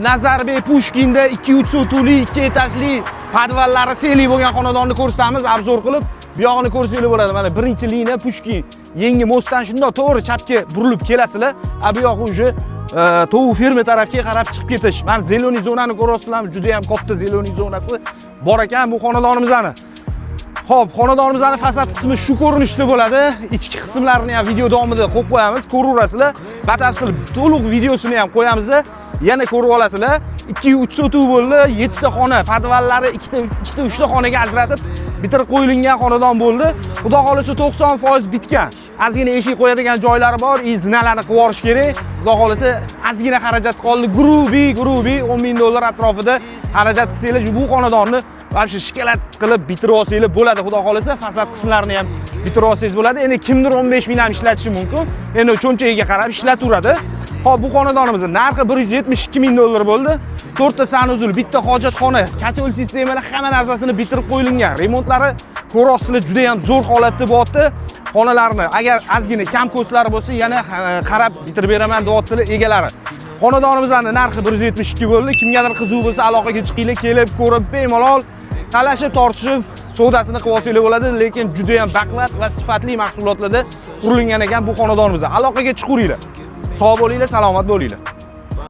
Nazarbek Pushkinda 2-3 sotuvli, 2 etajli, podvallari seli bo'lgan xonadonni ko'rsatamiz, обзор qilib. Bu yog'ini ko'rsanglar bo'ladi. Mana birinchi liniya Pushkin. Yangi мост dan shundoq to'g'ri chapga burilib kelasizlar. A bu yog'i уже tovuq ferma tarafga qarab chiqib ketish. Mana зелёный zonani ko'ryapsizlarmi? Juda ham katta зелёный zonasi bor ekan bu xonadonimizni. Xo'p, xonadonimizning fasad qismi shu ko'rinishda bo'ladi. Ichki qismlarini ham video davomida qo'yib qo'yamiz, ko'raverasizlar. Batafsil to'liq videosini ham qo'yamiz. Yana ko'rib olasizlar. 2-3 sotuv bo'ldi, 7 ta xona, podvallari ikkita, ikkita, 3 ta xonaga ajratib bitirib qo'yilgan xonadon bo'ldi. Xudo xolasa, 90% bitgan. Ozgina eshik qo'yadigan joylari bor, и zinalarni qilib yuborish kerak. Xudo xolasa, ozgina xarajat qoldi. Грубый, грубый 10 ming dollar atrofida xarajat qilsanglar, bu xonadonni вообще шоколад qilib bitirib olsanglar bo'ladi, xudo xolasa, fasad qismlarini ham bitirib olsangiz bo'ladi. Endi kimdir 15 ming ham ishlatishi mumkin. Endi cho'ntagiga qarab ishlataveradi. Xo'p, bu xonadonimizning narxi 172 ming dollar bo'ldi. 4 ta санузел, bitta hojatxona, котёл sistemalar, hamma narsasini bitirib qo'yilgan. Remontlari ko'ryapsizlar, juda ham zo'r holatda bo'lyapti. Xonalarni agar ozgina kam ko'stlari bo'lsa, yana qarab bitirib beraman deyaptilar egalari. Xonadonimizning narxi 172 bo'ldi. Kimgadir qiziq bo'lsa, aloqaga chiqinglar, kelib ko'rib, bemalol talashib tortishib savdosini qilib olsanglar bo'ladi, lekin juda ham baquvvat va sifatli mahsulotlarda qurilgan ekan bu xonadonimiz. Aloqaga chiqaveringlar. Sog' bo'linglar, salomat bo'linglar.